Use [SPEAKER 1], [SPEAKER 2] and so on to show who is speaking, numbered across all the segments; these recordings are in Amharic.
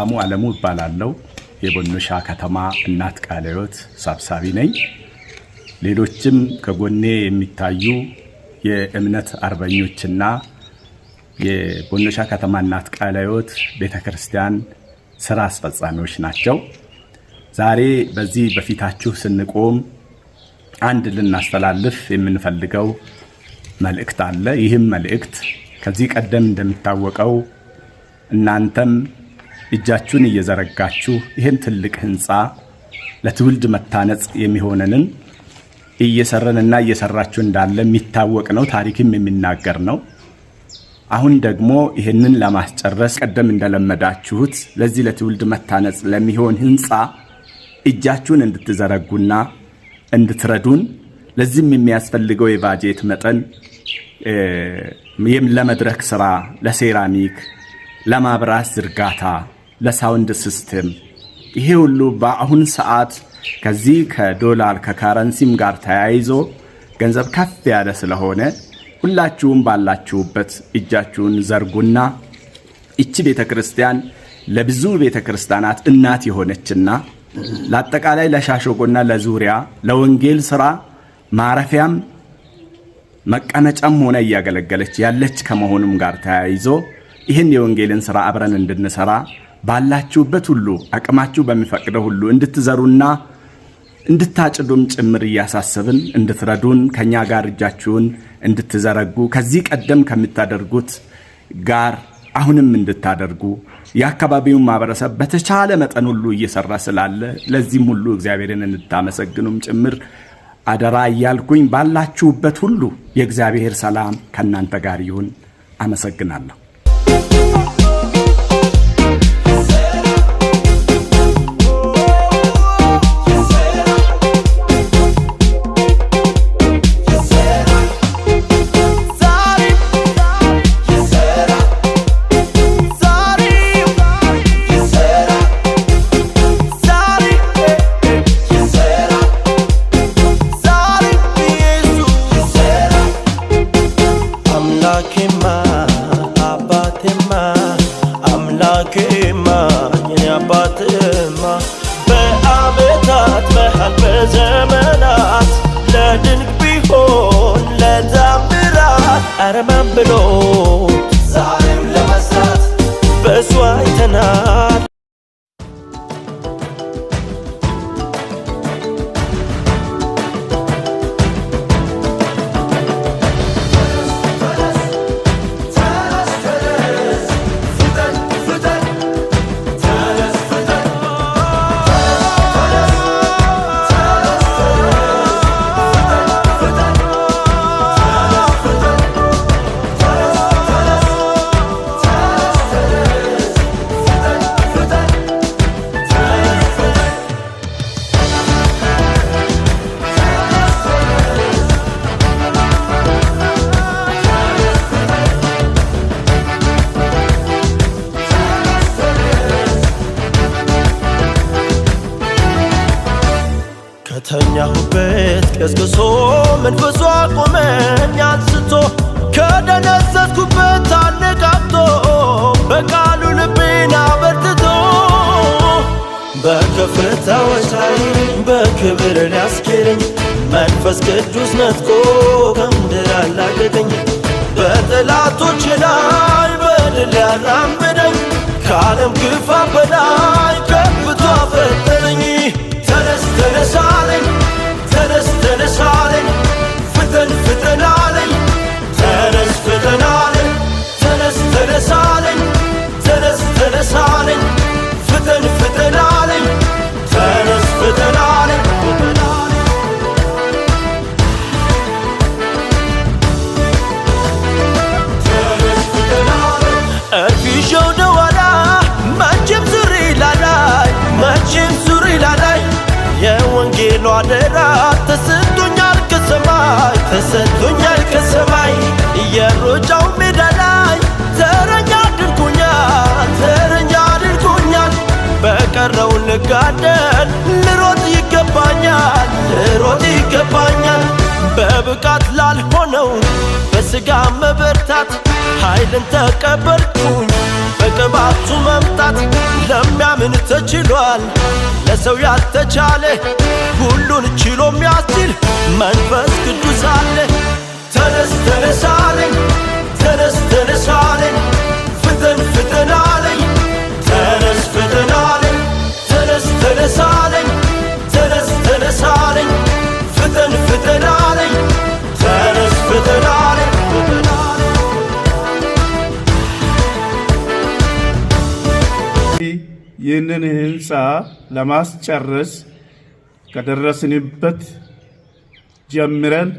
[SPEAKER 1] ሀብታሙ አለሙ እባላለሁ። የቦኖሻ ከተማ እናት ቃለ ሕይወት ሰብሳቢ ነኝ። ሌሎችም ከጎኔ የሚታዩ የእምነት አርበኞችና የቦኖሻ ከተማ እናት ቃለ ሕይወት ቤተክርስቲያን ስራ አስፈጻሚዎች ናቸው። ዛሬ በዚህ በፊታችሁ ስንቆም አንድ ልናስተላልፍ የምንፈልገው መልእክት አለ። ይህም መልእክት ከዚህ ቀደም እንደሚታወቀው እናንተም እጃችሁን እየዘረጋችሁ ይህን ትልቅ ህንፃ ለትውልድ መታነጽ የሚሆነንን እየሰረንና እየሰራችሁ እንዳለ የሚታወቅ ነው። ታሪክም የሚናገር ነው። አሁን ደግሞ ይህንን ለማስጨረስ ቀደም እንደለመዳችሁት ለዚህ ለትውልድ መታነጽ ለሚሆን ህንፃ እጃችሁን እንድትዘረጉና እንድትረዱን፣ ለዚህም የሚያስፈልገው የባጀት መጠን ለመድረክ ስራ፣ ለሴራሚክ፣ ለማብራት ዝርጋታ፣ ለ sound system፣ ይሄ ሁሉ በአሁን ሰዓት ከዚህ ከዶላር ከ currency ም ጋር ተያይዞ ገንዘብ ከፍ ያለ ስለሆነ ሁላችሁም ባላችሁበት እጃችሁን ዘርጉና እቺ ቤተ ክርስቲያን ለብዙ ቤተ ክርስቲያናት እናት የሆነችና ለአጠቃላይ ለሻሾጎና ለዙሪያ ለወንጌል ስራ ማረፊያም መቀመጫም ሆነ እያገለገለች ያለች ከመሆኑም ጋር ተያይዞ ይህን የወንጌልን ስራ አብረን እንድንሰራ ባላችሁበት ሁሉ አቅማችሁ በሚፈቅደው ሁሉ እንድትዘሩና እንድታጭዱም ጭምር እያሳሰብን፣ እንድትረዱን፣ ከኛ ጋር እጃችሁን እንድትዘረጉ፣ ከዚህ ቀደም ከምታደርጉት ጋር አሁንም እንድታደርጉ፣ የአካባቢውን ማህበረሰብ በተቻለ መጠን ሁሉ እየሰራ ስላለ ለዚህም ሁሉ እግዚአብሔርን እንድታመሰግኑም ጭምር አደራ እያልኩኝ ባላችሁበት ሁሉ የእግዚአብሔር ሰላም ከእናንተ ጋር ይሁን። አመሰግናለሁ።
[SPEAKER 2] አምላኬማ አባቴማ አምላኬማ የኔ አባቴማ በአመታት መሃል በዘመናት ለድንቅ ቢሆን ለታምራት አረማን ብሎ ዛሬም ለመስራት በሱ አይተናል። ከተኛሁበት ቀስቅሶ መንፈሱ አቆመኝ አንስቶ፣ ከደነዘዝኩበት አነቃቅቶ፣ በቃሉ ልቤን አበርትቶ፣ በከፍታዎች ላይ በክብር ሊያስኬደኝ መንፈስ ቅዱስ ነጥቆ ከምድር አላቀቀኝ፣ በጠላቶች ላይ በድል ያራመደኝ፣ ከዓለም ክፋት በላይ ከፍቶ አፈጠነኝ። ተነስ ተነስ አለኝ፣ ተነስ ተነስ አለኝ፣ ፍጠን ፍጠን አለኝ፣ ተነስ ፍጠን አለኝ፣ ተነስ ተነስ አለኝ፣ ተነስ ተነስ አለኝ፣ ፍጠን ፍጠን አለኝ፣ ተነስ ፍጠን አለኝ። እርፍ ይዤ ወደኋላ መቼም ዙሪ ላላይ፣ መቼም ዙሪ ላላይ፣ የወንጌሉ አደራ ተሰጥቶኛል ከሰማይ፣ ተሰጥቶኛል ከሰማይ። የሩጫው ሜዳ ላይ ተረኛ አድርጎኛል፣ ተረኛ አድርጎኛል። በቀረው ልጋደል ልሮጥ ይገባኛል፣ ልሮጥ ይገባኛል። በብቃት ላልሆነው በስጋ መበርታት ኃይልን ተቀበልኩኝ። የቅባቱ መምጣት ለሚያምን ተችሏል። ለሰው ያልተቻለ ሁሉን ችሎ የሚያስችል መንፈስ ቅዱስ አለ። ተነስ ተነስ አለኝ፣ ተነስ ተነስ አለኝ፣ ፍጠን ፍጠን አለኝ፣ ተነስ ፍጠን አለኝ፣ ተነስ ተነስ አለኝ፣ ተነስ ተነስ አለኝ፣ ፍጠን ፍጠን አለኝ፣ ተነስ ፍጠን አለኝ።
[SPEAKER 3] ይህንን ህንፃ ለማስጨረስ ከደረስንበት ጀምረን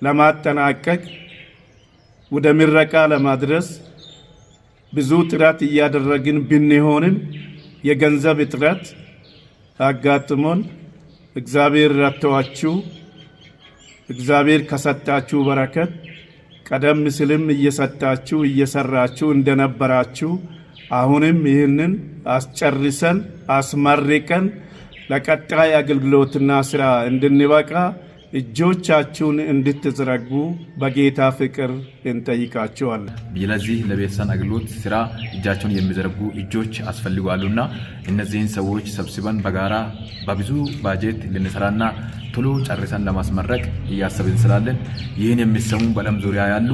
[SPEAKER 3] ለማጠናቀቅ ወደ ምረቃ ለማድረስ ብዙ ጥረት እያደረግን ብንሆንም የገንዘብ እጥረት አጋጥሞን እግዚአብሔር ረድቷችሁ እግዚአብሔር ከሰጣችሁ በረከት ቀደም ሲልም እየሰጣችሁ እየሰራችሁ እንደነበራችሁ አሁንም ይህንን አስጨርሰን አስመርቀን ለቀጣይ አገልግሎትና ስራ እንድንበቃ እጆቻችሁን እንድትዘረጉ በጌታ ፍቅር እንጠይቃችኋለን።
[SPEAKER 4] ለዚህ ለቤተሰብ አገልግሎት ስራ እጃቸውን የሚዘረጉ እጆች አስፈልጓሉና እነዚህን ሰዎች ሰብስበን በጋራ በብዙ ባጀት ልንሰራና ቶሎ ጨርሰን ለማስመረቅ እያሰብን ስላለን ይህን የሚሰሙ በዓለም ዙሪያ ያሉ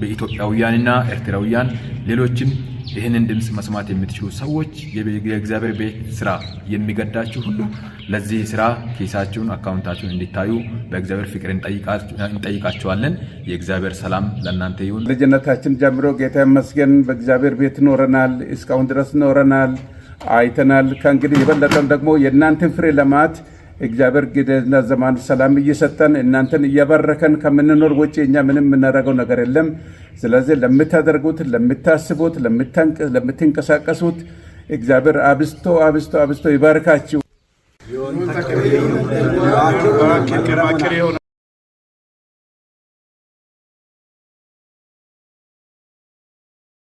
[SPEAKER 4] በኢትዮጵያውያንና ኤርትራውያን ሌሎችም ይህንን ድምፅ መስማት የምትችሉ ሰዎች የእግዚአብሔር ቤት ስራ የሚገዳችሁ ሁሉ ለዚህ ስራ ኪሳችሁን፣ አካውንታችሁን እንዲታዩ በእግዚአብሔር ፍቅር እንጠይቃችኋለን። የእግዚአብሔር ሰላም ለእናንተ ይሁን።
[SPEAKER 5] ልጅነታችን ጀምሮ ጌታ ይመስገን በእግዚአብሔር ቤት ኖረናል። እስካሁን ድረስ ኖረናል፣ አይተናል። ከእንግዲህ የበለጠም ደግሞ የእናንተን ፍሬ ለማት እግዚአብሔር ጊዜና ዘመን ሰላም እየሰጠን እናንተን እየባረከን ከምንኖር ውጭ እኛ ምንም የምናደርገው ነገር የለም። ስለዚህ ለምታደርጉት፣ ለምታስቡት፣ ለምትንቀሳቀሱት እግዚአብሔር አብዝቶ አብዝቶ አብዝቶ ይባርካችሁ።